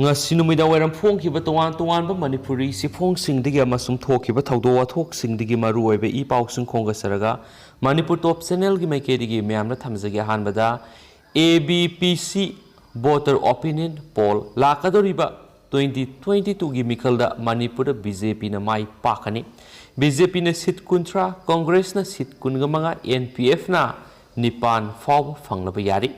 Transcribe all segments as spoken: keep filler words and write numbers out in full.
ꯉꯁꯤ ꯅꯨꯃꯤꯗꯥꯡ ꯋꯥꯏꯔꯝ ꯐꯣꯡꯈꯤꯕ ꯇꯣꯉꯥꯟ ꯇꯣꯉꯥꯟꯕ ꯃꯅꯤꯄꯨꯔꯤ ꯆꯦꯐꯣꯡꯁꯤꯡꯗꯒꯤ ꯑꯃꯁꯨꯡ ꯊꯣꯛꯈꯤꯕ ꯊꯧꯗꯣꯛ ꯋꯥꯊꯣꯛꯁꯤꯡꯗꯒꯤ ꯃꯔꯨ ꯑꯣꯏꯕ ꯏ ꯄꯥꯎꯁꯤꯡ ꯈꯣꯝꯒꯠꯆꯔꯒ ꯃꯅꯤꯄꯨꯔ ꯇꯣꯞ ꯆꯦꯅꯦꯜꯒꯤ ꯃꯥꯏꯀꯩꯗꯒꯤ ꯃꯌꯥꯝꯗ ꯊꯝꯖꯒꯦ꯫ ꯑꯍꯥꯟꯕꯗ, ꯑꯦ ꯕꯤ ꯄꯤ ꯁꯤ ꯚꯣꯇꯔ ꯑꯣꯄꯤꯅꯤꯌꯟ ꯄꯣꯜ꯫ ꯂꯥꯛꯀꯗꯧꯔꯤꯕ ꯇ꯭ꯋꯦꯟꯇꯤ ꯇ꯭ꯋꯦꯟꯇꯤ ꯇꯨꯒꯤ ꯃꯤꯈꯜꯗ ꯃꯅꯤꯄꯨꯔꯗ ꯕꯤ ꯖꯦ ꯄꯤꯅ ꯃꯥꯏ ꯄꯥꯛꯀꯅꯤ꯫ ꯕꯤ ꯖꯦ ꯄꯤꯅ ꯁꯤꯠ ꯀꯨꯟꯊ꯭ꯔꯥ, ꯀꯣꯡꯒ꯭ꯔꯦꯁꯅ ꯁꯤꯠ ꯀꯨꯟꯒ ꯃꯉꯥ, ꯑꯦꯟ ꯄꯤ ꯑꯦꯐꯅ ꯅꯤꯄꯥꯟ ꯐꯥꯎꯕ ꯐꯪꯂꯕ ꯌꯥꯔꯤ꯫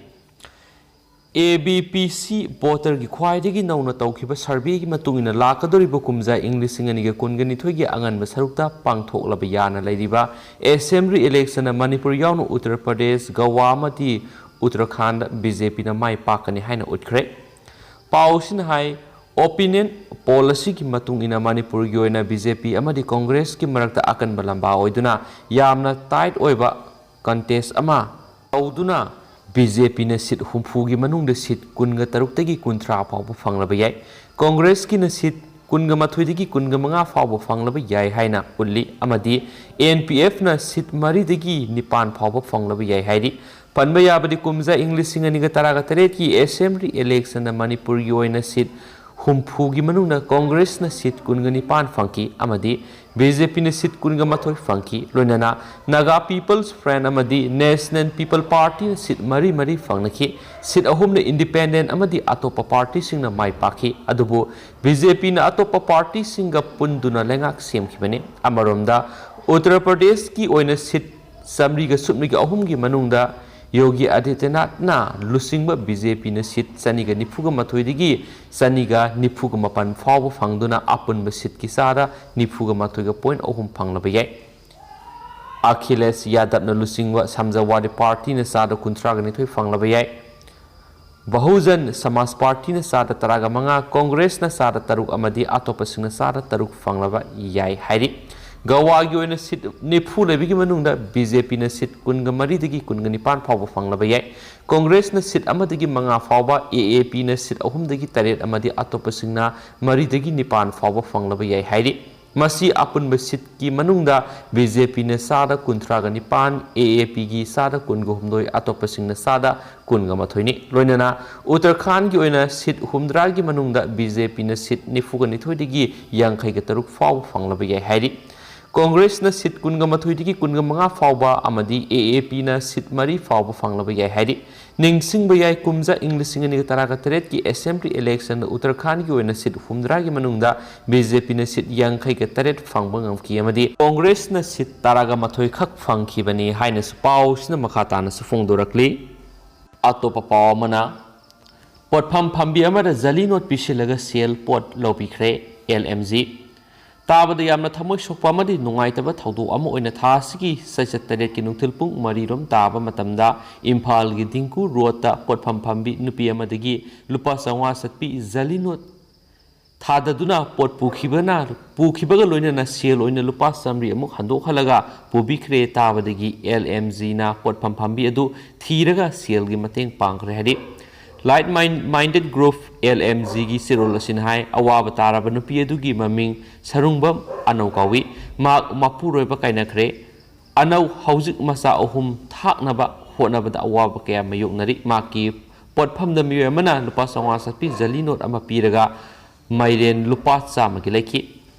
ꯑꯦ ꯕꯤ ꯄꯤ ꯁꯤ ꯚꯣꯇꯔꯒꯤ ꯈ꯭ꯋꯥꯏꯗꯒꯤ ꯅꯧꯅ ꯇꯧꯈꯤꯕ ꯁꯔꯚꯦꯒꯤ ꯃꯇꯨꯡ ꯏꯟꯅ, ꯂꯥꯛꯀꯗꯧꯔꯤꯕ ꯀꯨꯝꯖꯥ ꯏꯪ ꯂꯤꯁꯤꯡ ꯑꯅꯤꯒ ꯀꯨꯟꯒ ꯅꯤꯊꯣꯏꯒꯤ ꯑꯉꯟꯕ ꯁꯔꯨꯛꯇ ꯄꯥꯡꯊꯣꯛꯂꯕ ꯌꯥꯅ ꯂꯩꯔꯤꯕ ꯑꯦꯁꯦꯝꯕ꯭ꯂꯤ ꯏꯂꯦꯛꯁꯟꯗ ꯃꯅꯤꯄꯨꯔ ꯌꯥꯎꯅ ꯎꯠꯇꯔ ꯄ꯭ꯔꯗꯦꯁ, ꯒꯋꯥ ꯑꯃꯗꯤ ꯎꯠꯇꯔꯈꯥꯟꯗ ꯕꯤ ꯖꯦ ꯄꯤꯅ ꯃꯥꯏ ꯄꯥꯛꯀꯅꯤ ꯍꯥꯏꯅ ꯎꯠꯈ꯭ꯔꯦ꯫ ꯄꯥꯎ ꯑꯁꯤꯅ ꯍꯥꯏ, ꯑꯣꯄꯤꯅꯤꯌꯟ ꯄꯣꯜ ꯑꯁꯤꯒꯤ ꯃꯇꯨꯡ ꯏꯟꯅ ꯃꯅꯤꯄꯨꯔꯒꯤ ꯑꯣꯏꯅ ꯕꯤ ꯖꯦ ꯄꯤ ꯑꯃꯗꯤ ꯀꯣꯡꯒ꯭ꯔꯦꯁꯀꯤ ꯃꯔꯛꯇ ꯑꯀꯟꯕ ꯂꯝꯕꯥ ꯑꯣꯏꯗꯨꯅ ꯌꯥꯝꯅ ꯇꯥꯏꯠ ꯑꯣꯏꯕ ꯀꯟꯇꯦꯁ ꯑꯃ ꯇꯧꯗꯨꯅ ꯕꯤ ꯖꯦ ꯄꯤꯅ ꯁꯤꯠ ꯍꯨꯝꯐꯨꯒꯤ ꯃꯅꯨꯡꯗ ꯁꯤꯠ ꯀꯨꯟꯒ ꯇꯔꯨꯛꯇꯒꯤ ꯀꯨꯟꯊ꯭ꯔꯥ ꯐꯥꯎꯕ ꯐꯪꯂꯕ ꯌꯥꯏ꯫ ꯀꯣꯡꯒ꯭ꯔꯦꯁꯀꯤꯅ ꯁꯤꯠ ꯀꯨꯟꯒ ꯃꯥꯊꯣꯏꯗꯒꯤ ꯀꯨꯟꯒ ꯃꯉꯥ ꯐꯥꯎꯕ ꯐꯪꯂꯕ ꯌꯥꯏ ꯍꯥꯏꯅ ꯎꯠꯂꯤ ꯑꯃꯗꯤ ꯑꯦꯟ ꯄꯤ ꯑꯦꯐꯅ ꯁꯤꯠ ꯃꯔꯤꯗꯒꯤ ꯅꯤꯄꯥꯟ ꯐꯥꯎꯕ ꯐꯪꯂꯕ ꯌꯥꯏ ꯍꯥꯏꯔꯤ꯫ ꯄꯟꯕ ꯌꯥꯕꯗꯤ, ꯀꯨꯝꯖꯥ ꯏꯪ ꯂꯤꯁꯤꯡ ꯑꯅꯤꯒ ꯇꯔꯥꯒ ꯇꯔꯦꯠꯀꯤ ꯑꯦꯁꯦꯝꯕ꯭ꯂꯤ ꯏꯂꯦꯛꯁꯟꯗ ꯃꯅꯤꯄꯨꯔꯒꯤ ꯑꯣꯏꯅ ꯁꯤꯠ ꯍꯨꯝꯐꯨꯒꯤ ꯃꯅꯨꯡꯗ ꯀꯣꯡꯒ꯭ꯔꯦꯁꯅ ꯁꯤꯠ ꯀꯨꯟꯒ ꯅꯤꯄꯥꯟ ꯐꯪꯈꯤ ꯑꯃꯗꯤ ꯕꯤ ꯖꯦ ꯄꯤꯅ ꯁꯤꯠ ꯀꯨꯟꯒ ꯃꯥꯊꯣꯏ ꯐꯪꯈꯤ꯫ ꯂꯣꯏꯅꯅ ꯅꯥꯒꯥ ꯄꯤꯄꯜꯁ ꯐ꯭ꯔꯟꯠ ꯑꯃꯗꯤ ꯅꯦꯁꯅꯦꯜ ꯄꯤꯄꯜ ꯄꯥꯔꯇꯤꯅ ꯁꯤꯠ ꯃꯔꯤ ꯃꯔꯤ ꯐꯪꯅꯈꯤ꯫ ꯁꯤꯠ ꯑꯍꯨꯝꯅ ꯏꯟꯗꯤꯄꯦꯟꯗꯦꯟꯠ ꯑꯃꯗꯤ ꯑꯇꯣꯞꯄ ꯄꯥꯔꯇꯤꯁꯤꯡꯅ ꯃꯥꯏ ꯄꯥꯛꯈꯤ꯫ ꯑꯗꯨꯕꯨ ꯕꯤ ꯖꯦ ꯄꯤꯅ ꯑꯇꯣꯞꯄ ꯄꯥꯔꯇꯤꯁꯤꯡꯒ ꯄꯨꯟꯗꯨꯅ ꯂꯩꯉꯥꯛ ꯁꯦꯝꯈꯤꯕꯅꯤ꯫ ꯑꯃꯔꯣꯝꯗ, ꯎꯠꯇꯔ ꯄ꯭ꯔꯗꯦꯁꯀꯤ ꯑꯣꯏꯅ ꯁꯤꯠ ꯆꯥꯃꯔꯤꯒ ꯁꯨꯞꯅꯒꯤ ꯑꯍꯨꯝꯒꯤ ꯃꯅꯨꯡꯗ ꯌꯣꯒꯤ ꯑꯥꯗꯤꯇ꯭ꯌꯅꯥꯊꯅ ꯂꯨꯆꯤꯡꯕ ꯕꯤ ꯖꯦ ꯄꯤꯅ ꯁꯤꯠ ꯆꯅꯤꯒ ꯅꯤꯐꯨꯒ ꯃꯥꯊꯣꯏꯗꯒꯤ ꯆꯅꯤꯒ ꯅꯤꯐꯨꯒ ꯃꯥꯄꯟ ꯐꯥꯎꯕ ꯐꯪꯗꯨꯅ ꯑꯄꯨꯟꯕ ꯁꯤꯠꯀꯤ ꯆꯥꯗ ꯅꯤꯐꯨꯒ ꯃꯥꯊꯣꯏꯒ ꯄꯣꯏꯟꯠ ꯑꯍꯨꯝ ꯐꯪꯂꯕ ꯌꯥꯏ꯫ ꯑꯈꯤꯂꯦꯁ ꯌꯥꯗꯕꯅ ꯂꯨꯆꯤꯡꯕ ꯁꯃꯥꯖꯋꯥꯗꯤ ꯄꯥꯔꯇꯤꯅ ꯆꯥꯗ ꯀꯨꯟꯊ꯭ꯔꯥꯒ ꯅꯤꯊꯣꯏ ꯐꯪꯂꯕ ꯌꯥꯏ꯫ ꯕꯍꯨꯖꯟ ꯁꯃꯥꯖ ꯄꯥꯔꯇꯤꯅ ꯆꯥꯗ ꯇꯔꯥꯒ ꯃꯉꯥ, ꯀꯣꯡꯒ꯭ꯔꯦꯁꯅ ꯆꯥꯗ ꯇꯔꯨꯛ ꯑꯃꯗꯤ ꯑꯇꯣꯞꯄꯁꯤꯡꯅ ꯆꯥꯗ ꯇꯔꯨꯛ ꯐꯪꯂꯕ ꯌꯥꯏ ꯍꯥꯏꯔꯤ꯫ ꯒꯋꯥꯒꯤ ꯑꯣꯏꯅ ꯁꯤꯠ ꯅꯤꯐꯨ ꯂꯩꯕꯒꯤ ꯃꯅꯨꯡꯗ ꯕꯤ ꯖꯦ ꯄꯤꯅ ꯁꯤꯠ ꯀꯨꯟꯒ ꯃꯔꯤꯗꯒꯤ ꯀꯨꯟꯒ ꯅꯤꯄꯥꯟ ꯐꯥꯎꯕ ꯐꯪꯂꯕ ꯌꯥꯏ꯫ ꯀꯣꯡꯒ꯭ꯔꯦꯁꯅ ꯁꯤꯠ ꯑꯃꯗꯒꯤ ꯃꯉꯥ ꯐꯥꯎꯕ, ꯑꯦ ꯑꯦ ꯄꯤꯅ ꯁꯤꯠ ꯑꯍꯨꯝꯗꯒꯤ ꯇꯔꯦꯠ ꯑꯃꯗꯤ ꯑꯇꯣꯞꯄꯁꯤꯡꯅ ꯃꯔꯤꯗꯒꯤ ꯅꯤꯄꯥꯟ ꯐꯥꯎꯕ ꯐꯪꯂꯕ ꯌꯥꯏ ꯍꯥꯏꯔꯤ꯫ ꯃꯁꯤ ꯑꯄꯨꯟꯕ ꯁꯤꯠꯀꯤ ꯃꯅꯨꯡꯗ ꯕꯤ ꯖꯦ ꯄꯤꯅ ꯆꯥꯗ ꯀꯨꯟꯊ꯭ꯔꯥꯒ ꯅꯤꯄꯥꯟ, ꯑꯦ ꯑꯦ ꯄꯤꯒꯤ ꯆꯥꯗ ꯀꯨꯟꯒ ꯍꯨꯝꯗꯣꯏ, ꯑꯇꯣꯞꯄꯁꯤꯡꯅ ꯆꯥꯗ ꯀꯨꯟꯒ ꯃꯥꯊꯣꯏꯅꯤ꯫ ꯂꯣꯏꯅꯅ ꯎꯠꯇꯔꯈꯥꯟꯒꯤ ꯑꯣꯏꯅ ꯁꯤꯠ ꯍꯨꯝꯗ꯭ꯔꯥꯒꯤ ꯃꯅꯨꯡꯗ ꯕꯤ ꯖꯦ ꯄꯤꯅ ꯁꯤꯠ ꯅꯤꯐꯨꯒ ꯅꯤꯊꯣꯏꯗꯒꯤ ꯌꯥꯡꯈꯩꯒ ꯇꯔꯨꯛ ꯐꯥꯎꯕ ꯐꯪꯂꯕ ꯌꯥꯏ ꯍꯥꯏꯔꯤ꯫ ꯀꯣꯡꯒ꯭ꯔꯦꯁꯅ ꯁꯤꯠ ꯀꯨꯟꯒ ꯃꯥꯊꯣꯏꯗꯒꯤ ꯀꯨꯟꯒ ꯃꯉꯥ ꯐꯥꯎꯕ ꯑꯃꯗꯤ ꯑꯦ ꯑꯦ ꯄꯤꯅ ꯁꯤꯠ ꯃꯔꯤ ꯐꯥꯎꯕ ꯐꯪꯂꯕ ꯌꯥꯏ ꯍꯥꯏꯔꯤ꯫ ꯅꯤꯡꯁꯤꯡꯕ ꯌꯥꯏ, ꯀꯨꯝꯖꯥ ꯏꯪ ꯂꯤꯁꯤꯡ ꯑꯅꯤꯒ ꯇꯔꯥꯒ ꯇꯔꯦꯠꯀꯤ assembly election ꯎꯠꯇꯔꯈꯥꯟꯒꯤ ꯑꯣꯏꯅ ꯁꯤꯠ ꯍꯨꯝꯗ꯭ꯔꯥꯒꯤ ꯃꯅꯨꯡꯗ ꯕꯤ ꯖꯦ ꯄꯤꯅ ꯁꯤꯠ ꯌꯥꯡꯈꯩꯒ ꯇꯔꯦꯠ ꯐꯪꯕ ꯉꯝꯈꯤ ꯑꯃꯗꯤ ꯀꯣꯡꯒ꯭ꯔꯦꯁꯅ ꯁꯤꯠ ꯇꯔꯥꯒ ꯃꯥꯊꯣꯏ ꯈꯛ ꯐꯪꯈꯤꯕꯅꯤ ꯍꯥꯏꯅꯁꯨ ꯄꯥꯎꯁꯤꯅ ꯃꯈꯥ ꯇꯥꯅꯁꯨ ꯐꯣꯡꯗꯣꯔꯛꯂꯤ꯫ ꯑꯇꯣꯞꯄ ꯄꯥꯎ ꯑꯃꯅ, ꯄꯣꯠꯐꯝ ꯐꯝꯕꯤ ꯑꯃꯗ ꯖꯂꯤ ꯅꯣꯠ ꯄꯤꯁꯤꯜꯂꯒ ꯁꯦꯜ ꯄꯣꯠ ꯂꯧꯕꯤꯈ꯭ꯔꯦ, ꯑꯦꯜ ꯑꯦꯝ ꯖꯤ꯫ ꯇꯥꯕꯗ ꯌꯥꯝꯅ ꯊꯃꯣꯏ ꯁꯣꯛꯄ ꯑꯃꯗꯤ ꯅꯨꯡꯉꯥꯏꯇꯕ ꯊꯧꯗꯣꯛ ꯑꯃ ꯑꯣꯏꯅ ꯊꯥ ꯑꯁꯤꯒꯤ ꯆꯩꯆꯠ ꯇꯔꯦꯠꯀꯤ ꯅꯨꯡꯊꯤꯜ ꯄꯨꯡ ꯃꯔꯤꯔꯣꯝ ꯇꯥꯕ ꯃꯇꯝꯗ ꯏꯝꯐꯥꯜꯒꯤ ꯗꯤꯡꯀꯨ ꯔꯣꯗꯇ ꯄꯣꯠꯐꯝ ꯐꯝꯕꯤ ꯅꯨꯄꯤ ꯑꯃꯗꯒꯤ ꯂꯨꯄꯥ ꯆꯥꯝꯃꯉꯥ ꯆꯠꯄꯤ ꯖꯂꯤ ꯅꯣꯠ ꯊꯥꯗꯗꯨꯅ ꯄꯣꯠ ꯄꯨꯈꯤꯕꯅ, ꯄꯨꯈꯤꯕꯒ ꯂꯣꯏꯅꯅ ꯁꯦꯜ ꯑꯣꯏꯅ ꯂꯨꯄꯥ ꯆꯥꯃꯔꯤ ꯑꯃꯨꯛ ꯍꯟꯗꯣꯛꯍꯜꯂꯒ ꯄꯨꯕꯤꯈ꯭ꯔꯦ꯫ ꯇꯥꯕꯗꯒꯤ ꯑꯦꯜ ꯑꯦꯝ ꯖꯤꯅ ꯄꯣꯠꯐꯝ ꯐꯝꯕꯤ ꯑꯗꯨ ꯊꯤꯔꯒ ꯁꯦꯜꯒꯤ ꯃꯇꯦꯡ ꯄꯥꯡꯈ꯭ꯔꯦ ꯍꯥꯏꯔꯤ꯫ Like Minded Group, L M ꯖꯤꯒꯤ ꯆꯦꯔꯣꯜ ꯑꯁꯤꯅ ꯍꯥꯏ, ꯑꯋꯥꯕ ꯇꯥꯔꯕ ꯅꯨꯄꯤ ꯑꯗꯨꯒꯤ ꯃꯃꯤꯡ ꯁꯔꯨꯡꯕꯝ ꯑꯅꯧ ꯀꯧꯏ꯫ ꯃꯍꯥꯛ ꯃꯄꯨꯔꯣꯏꯕ ꯀꯥꯏꯅꯈ꯭ꯔꯦ꯫ ꯑꯅꯧ ꯍꯧꯖꯤꯛ ꯃꯆꯥ ꯑꯍꯨꯝ ꯊꯥꯛꯅꯕ ꯍꯣꯠꯅꯕꯗ ꯑꯋꯥꯕ ꯀꯌꯥ ꯃꯥꯌꯣꯛꯅꯔꯤ꯫ ꯃꯍꯥꯛꯀꯤ ꯄꯣꯠꯐꯝꯗ ꯃꯤꯑꯣꯏ ꯑꯃꯅ ꯂꯨꯄꯥ ꯆꯥꯝꯃꯉꯥ ꯆꯠꯄꯤ ꯖꯂꯤ ꯅꯣꯠ ꯑꯃ ꯄꯤꯔꯒ ꯃꯥꯏꯔꯦꯟ ꯂꯨꯄꯥ ꯆꯥꯝꯃꯒꯤ ꯂꯩꯈꯤ꯫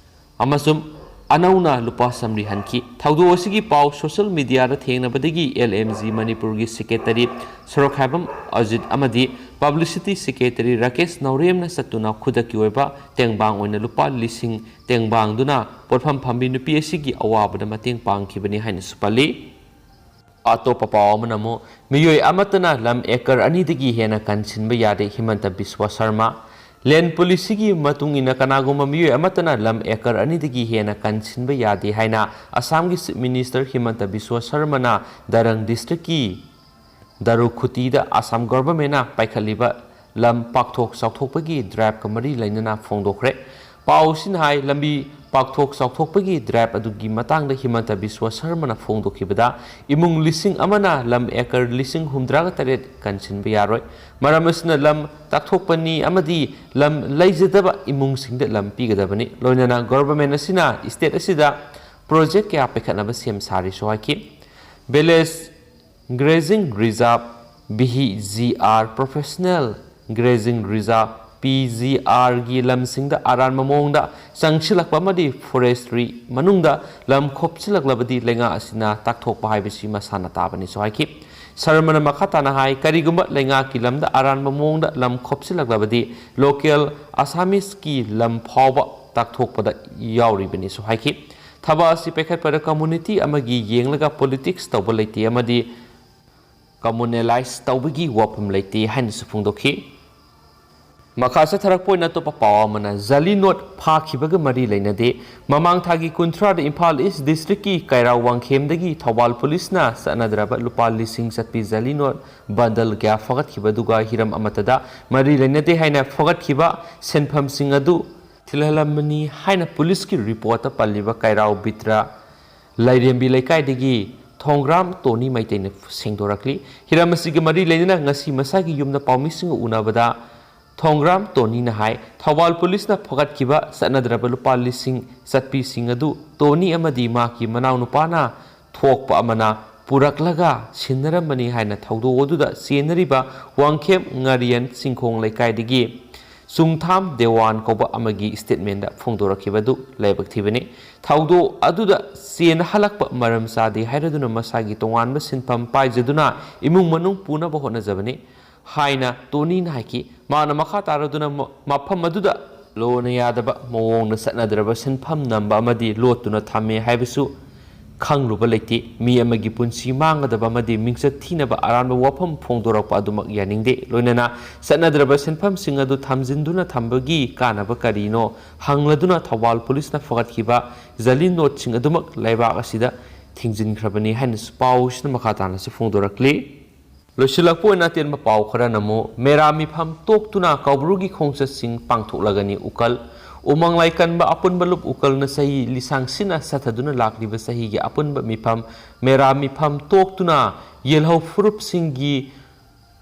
ꯑꯃꯁꯨꯡ ꯑꯅꯧꯅ ꯂꯨꯄꯥ ꯆꯥꯃꯔꯤ ꯍꯟꯈꯤ꯫ ꯊꯧꯗꯣꯛ ꯑꯁꯤꯒꯤ ꯄꯥꯎ social mediaꯗ ꯊꯦꯡꯅꯕꯗꯒꯤ ꯑꯦꯜ ꯑꯦꯝ ꯖꯤ ꯃꯅꯤꯄꯨꯔꯒꯤ secretary ꯁꯣꯔꯣꯛꯈꯥꯏꯕꯝ ꯑꯖꯤꯠ ꯑꯃꯗꯤ publicity secretary ꯔꯥꯀꯦꯁ ꯅꯥꯎꯔꯦꯝꯅ ꯆꯠꯇꯨꯅ ꯈꯨꯗꯛꯀꯤ ꯑꯣꯏꯕ ꯇꯦꯡꯕꯥꯡ ꯑꯣꯏꯅ ꯂꯨꯄꯥ ꯂꯤꯁꯤꯡ ꯇꯦꯡꯕꯥꯡꯗꯨꯅ ꯄꯣꯠꯐꯝ ꯐꯝꯕꯤ ꯅꯨꯄꯤ ꯑꯁꯤꯒꯤ ꯑꯋꯥꯕꯗ ꯃꯇꯦꯡ ꯄꯥꯡꯈꯤꯕꯅꯤ ꯍꯥꯏꯅꯁꯨ ꯄꯜꯂꯤ꯫ ꯑꯇꯣꯞꯄ ꯄꯥꯎ ꯑꯃꯅ ꯑꯃꯨꯛ, ꯃꯤꯑꯣꯏ ꯑꯃꯠꯇꯅ ꯂꯝ ꯑꯦꯀꯔ ꯑꯅꯤꯗꯒꯤ ꯍꯦꯟꯅ ꯀꯟꯁꯤꯟꯕ ꯌꯥꯗꯦ, ꯍꯤꯃꯟꯇ ꯕꯤꯁ꯭ꯋ ꯁꯔꯃ꯫ Land policyꯒꯤ ꯃꯇꯨꯡ ꯏꯟꯅ ꯀꯅꯥꯒꯨꯝꯕ ꯃꯤꯑꯣꯏ ꯑꯃꯠꯇꯅ ꯂꯝ ꯑꯦꯀꯔ ꯑꯅꯤꯗꯒꯤ ꯍꯦꯟꯅ ꯀꯟꯁꯤꯟꯕ ꯌꯥꯗꯦ ꯍꯥꯏꯅ ꯑꯁꯥꯝꯒꯤ Chief Minister ꯍꯤꯃꯟꯇ ꯕꯤꯁ꯭ꯋ ꯁꯔꯃꯅ ꯗꯔꯪ districtꯀꯤ ꯗꯔꯨꯈꯨꯇꯤꯗ ꯑꯁꯥꯝ governmentꯅ ꯄꯥꯏꯈꯠꯂꯤꯕ ꯂꯝ ꯄꯥꯛꯊꯣꯛ ꯆꯥꯎꯊꯣꯛꯄꯒꯤ driveꯀ ꯃꯔꯤ ꯂꯩꯅꯅ ꯐꯣꯡꯗꯣꯛꯈ꯭ꯔꯦ꯫ ꯄꯥꯎꯁꯤꯅ ꯍꯥꯏ, ꯂꯝꯕꯤ ꯄꯥꯛꯊꯣꯛ ꯆꯥꯎꯊꯣꯛꯄꯒꯤ ꯗ꯭ꯔꯥꯏꯕ ꯑꯗꯨꯒꯤ ꯃꯇꯥꯡꯗ ꯍꯤꯃꯟꯇ ꯕꯤꯁ꯭ꯋ ꯁꯔꯃꯅ ꯐꯣꯡꯗꯣꯛꯈꯤꯕꯗ, ꯏꯃꯨꯡ ꯂꯤꯁꯤꯡ ꯑꯃꯅ ꯂꯝ ꯑꯦꯀꯔ ꯂꯤꯁꯤꯡ ꯍꯨꯝꯗ꯭ꯔꯥꯒ ꯇꯔꯦꯠ ꯀꯟꯁꯤꯟꯕ ꯌꯥꯔꯣꯏ꯫ ꯃꯔꯝ ꯑꯁꯤꯅ ꯂꯝ ꯇꯥꯛꯊꯣꯛꯄꯅꯤ ꯑꯃꯗꯤ ꯂꯝ ꯂꯩꯖꯗꯕ ꯏꯃꯨꯡꯁꯤꯡꯗ ꯂꯝ ꯄꯤꯒꯗꯕꯅꯤ꯫ ꯂꯣꯏꯅꯅ ꯒꯣꯚꯔꯟꯃꯦꯟꯠ ꯑꯁꯤꯅ ꯁ꯭ꯇꯦꯠ ꯑꯁꯤꯗ ꯄ꯭ꯔꯣꯖꯦꯛ ꯀꯌꯥ ꯄꯥꯏꯈꯠꯅꯕ ꯁꯦꯝ ꯁꯥꯔꯤꯁꯨ ꯍꯥꯏꯈꯤ꯫ Village grazing reserve, V G R, professional grazing reserve, P G ꯑꯥꯔꯒꯤ ꯂꯝꯁꯤꯡꯗ ꯑꯔꯥꯟꯕ ꯃꯑꯣꯡꯗ ꯆꯪꯁꯤꯜꯂꯛꯄ ꯑꯃꯗꯤ ꯐꯣꯔꯦꯁꯇ꯭ꯔꯤ ꯃꯅꯨꯡꯗ ꯂꯝ ꯈꯣꯞꯆꯤꯜꯂꯛꯂꯕꯗꯤ ꯂꯩꯉꯥꯛ ꯑꯁꯤꯅ ꯇꯥꯛꯊꯣꯛꯄ ꯍꯥꯏꯕꯁꯤ ꯃꯁꯥꯅ ꯇꯥꯕꯅꯤꯁꯨ ꯍꯥꯏꯈꯤ꯫ ꯁꯔꯃꯅ ꯃꯈꯥ ꯇꯥꯅ ꯍꯥꯏ, ꯀꯔꯤꯒꯨꯝꯕ ꯂꯩꯉꯥꯛꯀꯤ ꯂꯝꯗ ꯑꯔꯥꯟꯕ ꯃꯑꯣꯡꯗ ꯂꯝ ꯈꯣꯞꯆꯤꯜꯂꯛꯂꯕꯗꯤ ꯂꯣꯀꯦꯜ ꯑꯁꯥꯃꯤꯁꯀꯤ ꯂꯝ ꯐꯥꯎꯕ ꯇꯥꯛꯊꯣꯛꯄꯗ ꯌꯥꯎꯔꯤꯕꯅꯤꯁꯨ ꯍꯥꯏꯈꯤ꯫ ꯊꯕꯛ ꯑꯁꯤ ꯄꯥꯏꯈꯠꯄꯗ ꯀꯝꯃꯨꯅꯤꯇꯤ ꯑꯃꯒꯤ ꯌꯦꯡꯂꯒ ꯄꯣꯂꯤꯇꯤꯛꯁ ꯇꯧꯕ ꯂꯩꯇꯦ ꯑꯃꯗꯤ ꯀꯝꯃꯨꯅꯦꯂꯥꯏꯖ ꯇꯧꯕꯒꯤ ꯋꯥꯐꯝ ꯂꯩꯇꯦ ꯍꯥꯏꯅꯁꯨ ꯐꯣꯡꯗꯣꯛꯈꯤ꯫ ꯃꯈꯥ ꯆꯠꯊꯔꯛꯄ ꯑꯣꯏꯅ ꯑꯇꯣꯞꯄ ꯄꯥꯎ ꯑꯃꯅ, ꯖꯂꯤ ꯅꯣꯠ ꯐꯥꯈꯤꯕꯒ ꯃꯔꯤ ꯂꯩꯅꯗꯦ꯫ ꯃꯃꯥꯡ ꯊꯥꯒꯤ ꯀꯨꯟꯊ꯭ꯔꯥꯗ ꯏꯝꯐꯥꯜ ꯏꯁ ꯗꯤꯁꯇ꯭ꯔꯤꯛꯀꯤ ꯀꯩꯔꯥꯎ ꯋꯥꯡꯈꯦꯝꯗꯒꯤ ꯊꯧꯕꯥꯜ ꯄꯨꯂꯤꯁꯅ ꯆꯠꯅꯗ꯭ꯔꯕ ꯂꯨꯄꯥ ꯂꯤꯁꯤꯡ ꯆꯠꯄꯤ ꯖꯂꯤ ꯅꯣꯠ ꯕꯟꯗꯜ ꯀꯌꯥ ꯐꯥꯒꯠꯈꯤꯕꯗꯨꯒ ꯍꯤꯔꯝ ꯑꯃꯠꯇꯗ ꯃꯔꯤ ꯂꯩꯅꯗꯦ ꯍꯥꯏꯅ ꯐꯥꯒꯠꯈꯤꯕ ꯁꯦꯟꯐꯝꯁꯤꯡ ꯑꯗꯨ ꯊꯤꯜꯍꯜꯂꯝꯕꯅꯤ ꯍꯥꯏꯅ ꯄꯨꯂꯤꯁꯀꯤ ꯔꯤꯄꯣꯔꯠꯇ ꯄꯜꯂꯤꯕ ꯀꯩꯔꯥꯎ ꯕꯤꯇ꯭ꯔ ꯂꯥꯏꯔꯦꯝꯕꯤ ꯂꯩꯀꯥꯏꯗꯒꯤ ꯊꯣꯡꯒ꯭ꯔꯥꯝ ꯇꯣꯅꯤ ꯃꯩꯇꯩꯅ ꯁꯦꯡꯗꯣꯔꯛꯂꯤ꯫ ꯍꯤꯔꯝ ꯑꯁꯤꯒ ꯃꯔꯤ ꯂꯩꯅꯅ ꯉꯁꯤ ꯃꯁꯥꯒꯤ ꯌꯨꯝꯗ ꯄꯥꯎꯃꯤꯁꯤꯡꯒ ꯎꯅꯕꯗ ꯊꯣꯡꯒ꯭ꯔꯥꯝ ꯇꯣꯅꯤꯅ ꯍꯥꯏ, ꯊꯧꯕꯥꯜ ꯄꯨꯂꯤꯁꯅ ꯐꯒꯠꯈꯤꯕ ꯆꯠꯅꯗ꯭ꯔꯕ ꯂꯨꯄꯥ ꯂꯤꯁꯤꯡ ꯆꯠꯄꯤꯁꯤꯡ ꯑꯗꯨ ꯇꯣꯅꯤ ꯑꯃꯗꯤ ꯃꯍꯥꯛꯀꯤ ꯃꯅꯥꯎꯅꯨꯄꯥꯅ ꯊꯣꯛꯄ ꯑꯃꯅ ꯄꯨꯔꯛꯂꯒ ꯁꯤꯟꯅꯔꯝꯕꯅꯤ ꯍꯥꯏꯅ ꯊꯧꯗꯣꯛ ꯑꯗꯨꯗ ꯆꯦꯟꯅꯔꯤꯕ ꯋꯥꯡꯈꯦꯝ ꯉꯥꯔꯤꯌꯟ ꯆꯤꯡꯈꯣꯡ ꯂꯩꯀꯥꯏꯗꯒꯤ ꯆꯨꯡꯊꯥꯝ ꯗꯦꯋꯥꯟ ꯀꯧꯕ ꯑꯃꯒꯤ ꯁ꯭ꯇꯦꯠꯃꯦꯟꯗ ꯐꯣꯡꯗꯣꯔꯛꯈꯤꯕꯗꯨ ꯂꯥꯏꯕꯛ ꯊꯤꯕꯅꯤ꯫ ꯊꯧꯗꯣꯛ ꯑꯗꯨꯗ ꯆꯦꯟꯅꯍꯜꯂꯛꯄ ꯃꯔꯝ ꯆꯥꯗꯦ ꯍꯥꯏꯔꯗꯨꯅ ꯃꯁꯥꯒꯤ ꯇꯣꯉꯥꯟꯕ ꯁꯤꯟꯐꯝ ꯄꯥꯏꯖꯗꯨꯅ ꯏꯃꯨꯡ ꯃꯅꯨꯡ ꯄꯨꯅꯕ ꯍꯣꯠꯅꯖꯕꯅꯤ ꯍꯥꯏꯅ ꯇꯣꯅꯤꯅ ꯍꯥꯏꯈꯤ꯫ ꯃꯍꯥꯛꯅ ꯃꯈꯥ ꯇꯥꯔꯗꯨꯅ ꯃ-, ꯃꯐꯝ ꯑꯗꯨꯗ ꯂꯣꯅ ꯌꯥꯗꯕ ꯃꯑꯣꯡꯗ ꯆꯠꯅꯗ꯭ꯔꯕ ꯁꯤꯟꯐꯝ ꯅꯝꯕ ꯑꯃꯗꯤ ꯂꯣꯠꯇꯨꯅ ꯊꯝꯃꯦ ꯍꯥꯏꯕꯁꯨ ꯈꯪꯂꯨꯕ ꯂꯩꯇꯦ꯫ ꯃꯤ ꯑꯃꯒꯤ ꯄꯨꯟꯁꯤ ꯃꯥꯡꯒꯗꯕ ꯑꯃꯗꯤ ꯃꯤꯡꯆꯠ ꯊꯤꯅꯕ ꯑꯔꯥꯟꯕ ꯋꯥꯐꯝ ꯐꯣꯡꯗꯣꯔꯛꯄ ꯑꯗꯨꯃꯛ ꯌꯥꯅꯤꯡꯗꯦ꯫ ꯂꯣꯏꯅꯅ ꯆꯠꯅꯗ꯭ꯔꯕ ꯁꯤꯟꯐꯝꯁꯤꯡ ꯑꯗꯨ ꯊꯝꯖꯤꯟꯗꯨꯅ ꯊꯝꯕꯒꯤ ꯀꯥꯟꯅꯕ ꯀꯔꯤꯅꯣ ꯍꯪꯂꯗꯨꯅ ꯊꯧꯕꯥꯜ ꯄꯨꯂꯤꯁꯅ ꯐꯒꯠꯈꯤꯕ ꯖꯂꯤ ꯅꯣꯠꯁꯤꯡ ꯑꯗꯨꯃꯛ ꯂꯩꯕꯥꯛ ꯑꯁꯤꯗ ꯊꯤꯡꯖꯤꯟꯈ꯭ꯔꯕꯅꯤ ꯍꯥꯏꯅꯁꯨ ꯄꯥꯎꯁꯤꯅ ꯃꯈꯥ ꯇꯥꯅꯁꯨ ꯐꯣꯡꯗꯣꯔꯛꯂꯤ꯫ ꯂꯣꯏꯁꯤꯜꯂꯛꯄ ꯑꯣꯏꯅ ꯑꯇꯦꯟꯕ ꯄꯥꯎ ꯈꯔꯅ ꯑꯃꯨꯛ, ꯃꯦꯔꯥ ꯃꯤꯐꯝ ꯇꯣꯛꯇꯨꯅ ꯀꯧꯕ꯭ꯔꯨꯒꯤ ꯈꯣꯡꯆꯠꯁꯤꯡ ꯄꯥꯡꯊꯣꯛꯂꯒꯅꯤ ꯎꯀꯜ꯫ ꯎꯃꯪ ꯂꯥꯏ ꯀꯟꯕ ꯑꯄꯨꯟꯕ ꯂꯨꯞ ꯎꯀꯜꯅ ꯆꯍꯤ ꯂꯤꯁꯥꯡ ꯁꯤꯟꯅ ꯆꯠꯊꯗꯨꯅ ꯂꯥꯛꯂꯤꯕ ꯆꯍꯤꯒꯤ ꯑꯄꯨꯟꯕ ꯃꯤꯐꯝ ꯃꯦꯔꯥ ꯃꯤꯐꯝ ꯇꯣꯛꯇꯨꯅ ꯌꯦꯜꯍꯧ ꯐꯨꯔꯨꯞꯁꯤꯡꯒꯤ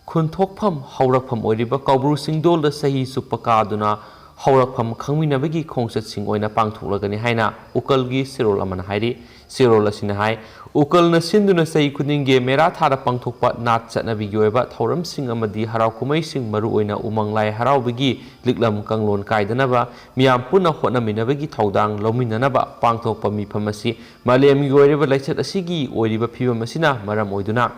ꯈꯨꯟꯊꯣꯛꯐꯝ ꯍꯧꯔꯛꯐꯝ ꯑꯣꯏꯔꯤꯕ ꯀꯧꯕ꯭ꯔꯨ ꯆꯤꯡꯗꯣꯜꯗ ꯆꯍꯤ ꯆꯨꯞꯄ ꯀꯥꯗꯨꯅ ꯍꯧꯔꯛꯐꯝ ꯈꯪꯃꯤꯟꯅꯕꯒꯤ ꯈꯣꯡꯆꯠꯁꯤꯡ ꯑꯣꯏꯅ ꯄꯥꯡꯊꯣꯛꯂꯒꯅꯤ ꯍꯥꯏꯅ ꯎꯀꯜꯒꯤ ꯆꯦꯔꯣꯜ ꯑꯃꯅ ꯍꯥꯏꯔꯤ꯫ ꯆꯦꯔꯣꯜ ꯑꯁꯤꯅ ꯍꯥꯏ, ꯎꯀꯜꯅ ꯁꯤꯟꯗꯨꯅ ꯆꯍꯤ ꯈꯨꯗꯤꯡꯒꯤ ꯃꯦꯔꯥ ꯊꯥꯗ ꯄꯥꯡꯊꯣꯛꯄ ꯅꯥꯠ ꯆꯠꯅꯕꯤꯒꯤ ꯑꯣꯏꯕ ꯊꯧꯔꯝꯁꯤꯡ ꯑꯃꯗꯤ ꯍꯔꯥꯎ ꯀꯨꯝꯍꯩꯁꯤꯡ, ꯃꯔꯨꯑꯣꯏꯅ ꯎꯃꯪ ꯂꯥꯏ ꯍꯔꯥꯎꯕꯒꯤ ꯂꯤꯛꯂꯝ ꯀꯥꯡꯂꯣꯟ ꯀꯥꯏꯗꯅꯕ ꯃꯤꯌꯥꯝ ꯄꯨꯟꯅ ꯍꯣꯠꯅꯃꯤꯟꯅꯕꯒꯤ ꯊꯧꯗꯥꯡ ꯂꯧꯃꯤꯟꯅꯅꯕ ꯄꯥꯡꯊꯣꯛꯄ ꯃꯤꯐꯝ ꯑꯁꯤ ꯃꯥꯂꯦꯝꯒꯤ ꯑꯣꯏꯔꯤꯕ ꯂꯥꯏꯆꯠ ꯑꯁꯤꯒꯤ ꯑꯣꯏꯔꯤꯕ ꯐꯤꯕꯝ ꯑꯁꯤꯅ ꯃꯔꯝ ꯑꯣꯏꯗꯨꯅ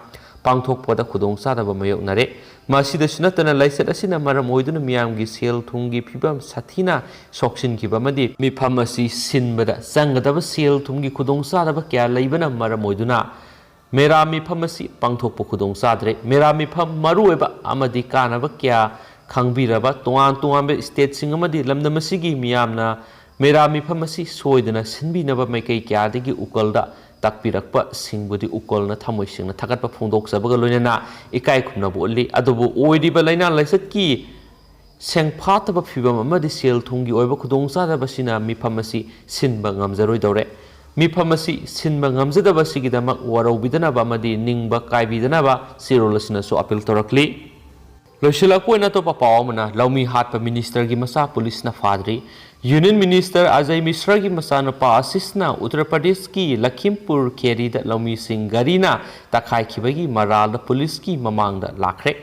ꯄꯥꯡꯊꯣꯛꯄꯗ ꯈꯨꯗꯣꯡꯆꯥꯗꯕ ꯃꯥꯌꯣꯛꯅꯔꯦ꯫ ꯃꯁꯤꯗꯁꯨ ꯅꯠꯇꯅ ꯂꯥꯏꯆꯠ ꯑꯁꯤꯅ ꯃꯔꯝ ꯑꯣꯏꯗꯨꯅ ꯃꯤꯌꯥꯝꯒꯤ ꯁꯦꯜ ꯊꯨꯝꯒꯤ ꯐꯤꯕꯝ ꯁꯥꯊꯤꯅ ꯁꯣꯛꯆꯤꯟꯈꯤꯕ ꯑꯃꯗꯤ ꯃꯤꯐꯝ ꯑꯁꯤ ꯁꯤꯟꯕꯗ ꯆꯪꯒꯗꯕ ꯁꯦꯜ ꯊꯨꯝꯒꯤ ꯈꯨꯗꯣꯡꯆꯥꯗꯕ ꯀꯌꯥ ꯂꯩꯕꯅ ꯃꯔꯝ ꯑꯣꯏꯗꯨꯅ ꯃꯦꯔꯥ ꯃꯤꯐꯝ ꯑꯁꯤ ꯄꯥꯡꯊꯣꯛꯄ ꯈꯨꯗꯣꯡ ꯆꯥꯗ꯭ꯔꯦ꯫ ꯃꯦꯔꯥ ꯃꯤꯐꯝ ꯃꯔꯨꯑꯣꯏꯕ ꯑꯃꯗꯤ ꯀꯥꯟꯅꯕ ꯀꯌꯥ ꯈꯪꯕꯤꯔꯕ ꯇꯣꯉꯥꯟ ꯇꯣꯉꯥꯟꯕ ꯁ꯭ꯇꯦꯠꯁꯤꯡ ꯑꯃꯗꯤ ꯂꯝꯗꯝ ꯑꯁꯤꯒꯤ ꯃꯤꯌꯥꯝꯅ ꯃꯦꯔꯥ ꯃꯤꯐꯝ ꯑꯁꯤ ꯁꯣꯏꯗꯅ ꯁꯤꯟꯕꯤꯅꯕ ꯃꯥꯏꯀꯩ ꯀꯌꯥꯗꯒꯤ ꯎꯀꯜꯗ ꯇꯥꯛꯄꯤꯔꯛꯄꯁꯤꯡꯕꯨꯗꯤ ꯎꯀꯜꯅ ꯊꯃꯣꯏ ꯁꯦꯡꯅ ꯊꯥꯒꯠꯄ ꯐꯣꯡꯗꯣꯛꯆꯕꯒ ꯂꯣꯏꯅꯅ ꯏꯀꯥꯏ ꯈꯨꯝꯅꯕ ꯎꯠꯂꯤ꯫ ꯑꯗꯨꯕꯨ ꯑꯣꯏꯔꯤꯕ ꯂꯥꯏꯅꯥ ꯂꯥꯏꯆꯠꯀꯤ ꯁꯦꯡꯐꯥꯠꯇꯕ ꯐꯤꯕꯝ ꯑꯃꯗꯤ ꯁꯦꯜ ꯊꯨꯝꯒꯤ ꯑꯣꯏꯕ ꯈꯨꯗꯣꯡꯆꯥꯗꯕꯁꯤꯅ ꯃꯤꯐꯝ ꯑꯁꯤ ꯁꯤꯟꯕ ꯉꯝꯖꯔꯣꯏꯗꯧꯔꯦ꯫ ꯃꯤꯐꯝ ꯑꯁꯤ ꯁꯤꯟꯕ ꯉꯝꯖꯗꯕ ꯑꯁꯤꯒꯤꯗꯃꯛ ꯋꯥꯔꯧꯕꯤꯗꯅꯕ ꯑꯃꯗꯤ ꯅꯤꯡꯕ ꯀꯥꯏꯕꯤꯗꯅꯕ ꯆꯦꯔꯣꯜ ꯑꯁꯤꯅꯁꯨ ꯑꯄꯤꯜ ꯇꯧꯔꯛꯂꯤ꯫ ꯂꯣꯏꯁꯤꯜꯂꯛꯄ ꯑꯣꯏꯅ ꯑꯇꯣꯞꯄ ꯄꯥꯎ ꯑꯃꯅ, ꯂꯧꯃꯤ ꯍꯥꯠꯄ ꯃꯤꯅꯤꯁꯇꯔꯒꯤ ꯃꯆꯥ ꯄꯨꯂꯤꯁꯅ ꯐꯥꯗ꯭ꯔꯤ꯫ ꯌꯨꯅꯤꯌꯟ ꯃꯤꯅꯤꯁꯇꯔ ꯑꯖꯌ ꯃꯤꯁ꯭ꯔꯥꯒꯤ ꯃꯆꯥꯅꯨꯄꯥ ꯑꯁꯤꯁꯅ ꯎꯠꯇꯔ ꯄ꯭ꯔꯗꯦꯁꯀꯤ ꯂꯈꯤꯝꯄꯨꯔ ꯈꯦꯔꯤꯗ ꯂꯧꯃꯤꯁꯤꯡ ꯒꯥꯔꯤꯅ ꯇꯛꯈꯥꯏꯈꯤꯕꯒꯤ ꯃꯔꯥꯜꯗ ꯄꯨꯂꯤꯁꯀꯤ ꯃꯃꯥꯡꯗ ꯂꯥꯛꯈ꯭ꯔꯦ꯫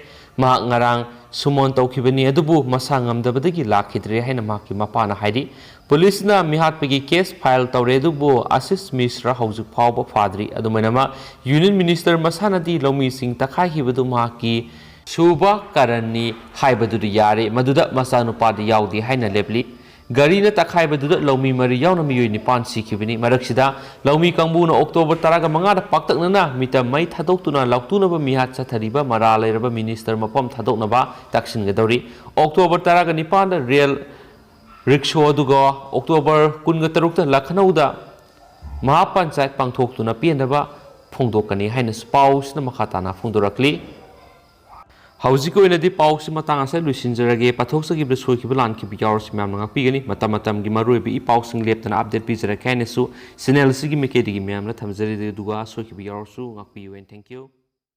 ꯃꯍꯥꯛ ꯉꯔꯥꯡ ꯁꯨꯃꯣꯟ ꯇꯧꯈꯤꯕꯅꯤ, ꯑꯗꯨꯕꯨ ꯃꯁꯥ ꯉꯝꯗꯕꯗꯒꯤ ꯂꯥꯛꯈꯤꯗ꯭ꯔꯦ ꯍꯥꯏꯅ ꯃꯍꯥꯛꯀꯤ ꯃꯄꯥꯅ ꯍꯥꯏꯔꯤ꯫ ꯄꯨꯂꯤꯁꯅ ꯃꯤꯍꯥꯠꯄꯒꯤ ꯀꯦꯁ ꯐꯥꯏꯜ ꯇꯧꯔꯦ, ꯑꯗꯨꯕꯨ ꯑꯁꯤꯁ ꯃꯤꯁ꯭ꯔꯥ ꯍꯧꯖꯤꯛ ꯐꯥꯎꯕ ꯐꯥꯗ꯭ꯔꯤ꯫ ꯑꯗꯨꯃꯥꯏꯅꯃꯛ, ꯌꯨꯅꯤꯌꯟ ꯃꯤꯅꯤꯁꯇꯔ ꯃꯁꯥꯅꯗꯤ ꯂꯧꯃꯤꯁꯤꯡ ꯇꯛꯈꯥꯏꯈꯤꯕꯗꯨ ꯃꯍꯥꯛꯀꯤ ꯁꯨꯕ ꯀꯔꯟꯅꯤ ꯍꯥꯏꯕꯗꯨꯗꯤ ꯌꯥꯔꯦ, ꯃꯗꯨꯗ ꯃꯆꯥꯅꯨꯄꯥꯗꯤ ꯌꯥꯎꯗꯦ ꯍꯥꯏꯅ ꯂꯦꯞꯂꯤ꯫ ꯒꯥꯔꯤꯅ ꯇꯛꯈꯥꯏꯕꯗꯨꯗ ꯂꯧꯃꯤ ꯃꯔꯤ ꯌꯥꯎꯅ ꯃꯤꯑꯣꯏ ꯅꯤꯄꯥꯟ ꯁꯤꯈꯤꯕꯅꯤ꯫ ꯃꯔꯛꯁꯤꯗ, ꯂꯧꯃꯤ ꯀꯥꯡꯕꯨꯅ ꯑꯣꯛꯇꯣꯕꯔ ꯇꯔꯥꯒ ꯃꯉꯥꯗ ꯄꯥꯛꯇꯛꯅꯅ ꯃꯤꯇꯝ ꯃꯩ ꯊꯥꯗꯣꯛꯇꯨꯅ ꯂꯥꯎꯇꯨꯅꯕ ꯃꯤꯍꯥꯠ ꯆꯠꯊꯔꯤꯕ ꯃꯔꯥꯜ ꯂꯩꯔꯕ ꯃꯤꯅꯤꯁꯇꯔ ꯃꯐꯝ ꯊꯥꯗꯣꯛꯅꯕ ꯇꯛꯁꯤꯟꯒꯗꯧꯔꯤ꯫ ꯑꯣꯛꯇꯣꯕꯔ ꯇꯔꯥꯒ ꯅꯤꯄꯥꯟꯗ ꯔꯦꯜ ꯔꯤꯛꯁꯣ ꯑꯗꯨꯒ ꯑꯣꯛꯇꯣꯕꯔ ꯀꯨꯟꯒ ꯇꯔꯨꯛꯇ ꯂꯈꯅꯧꯗ ꯃꯍꯥꯄꯟꯆꯥꯌꯠ ꯄꯥꯡꯊꯣꯛꯇꯨꯅ ꯄꯦꯟꯗꯕ ꯐꯣꯡꯗꯣꯛꯀꯅꯤ ꯍꯥꯏꯅꯁꯨ ꯄꯥꯎꯁꯤꯅ ꯃꯈꯥ ꯇꯥꯅ ꯐꯣꯡꯗꯣꯔꯛꯂꯤ꯫ ꯍꯧꯖꯤꯛꯀꯤ ꯑꯣꯏꯅꯗꯤ ꯄꯥꯎꯁꯤ ꯃꯇꯥꯡ ꯑꯁꯤꯗ ꯂꯣꯏꯁꯤꯟꯖꯔꯒꯦ꯫ ꯄꯥꯊꯣꯛꯆꯈꯤꯕꯗ ꯁꯣꯏꯈꯤꯕ ꯂꯥꯟꯈꯤꯕ ꯌꯥꯎꯔꯁꯨ ꯃꯌꯥꯝꯅ ꯉꯥꯛꯄꯤꯒꯅꯤ꯫ ꯃꯇꯝ ꯃꯇꯝꯒꯤ ꯃꯔꯨꯑꯣꯏꯕ ꯏ ꯄꯥꯎꯁꯤꯡ ꯂꯦꯞꯇꯅ ꯑꯞꯗꯦꯠ ꯄꯤꯖꯔꯛꯀꯦ ꯍꯥꯏꯅꯁꯨ ꯆꯦꯅꯦꯜ ꯑꯁꯤꯒꯤ ꯃꯥꯏꯀꯩꯗꯒꯤ ꯃꯌꯥꯝꯅ ꯊꯝꯖꯔꯤ꯫ ꯑꯗꯨꯒ ꯁꯣꯏꯈꯤꯕ ꯌꯥꯎꯔꯁꯨ ꯉꯥꯛꯄꯤꯌꯨ꯫ And thank you꯫